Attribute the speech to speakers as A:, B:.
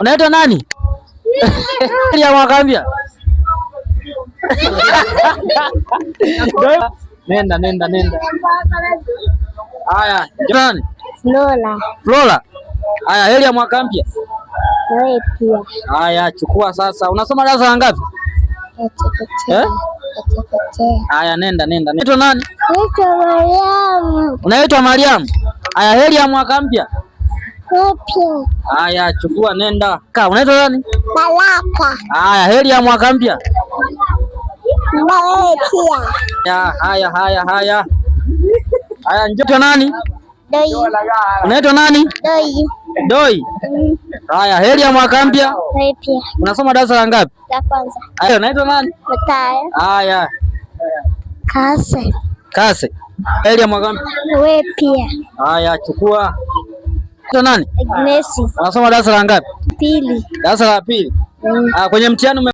A: Unaitwa nani? Ya mwaka mpya. Nenda, nenda, nenda. Haya, nani?
B: Flora.
A: Flora. Haya, heri ya mwaka mpya.
B: Wewe pia.
A: Haya, chukua sasa. Unasoma darasa la ngapi?
B: Chekechea.
A: Eh?
B: Chekechea.
A: Haya, nenda, nenda. Unaitwa nani?
B: Naitwa Mariamu.
A: Unaitwa Mariamu. Haya, heri ya mwaka mpya.
B: Wewe pia.
A: Haya, chukua nenda. Ka, unaitwa nani?
B: Baraka.
A: Haya, heri ya mwaka mpya.
B: Na wewe pia.
A: Ya, haya, haya, haya. Haya, njoo nani?
B: Doi.
A: Unaitwa nani?
B: Doi.
A: Doi. Haya, heri ya mwaka mpya.
B: Wewe pia.
A: Unasoma darasa la ngapi?
B: La kwanza.
A: Haya, unaitwa nani?
B: Mataya.
A: Haya,
B: Kase.
A: Kase. Heri ya mwaka mpya.
B: Wewe pia.
A: Haya, chukua. Unaitwa nani?
B: Agnesi.
A: Unasoma darasa la ngapi?
B: Pili.
A: Darasa la pili. Ah, kwenye mtihani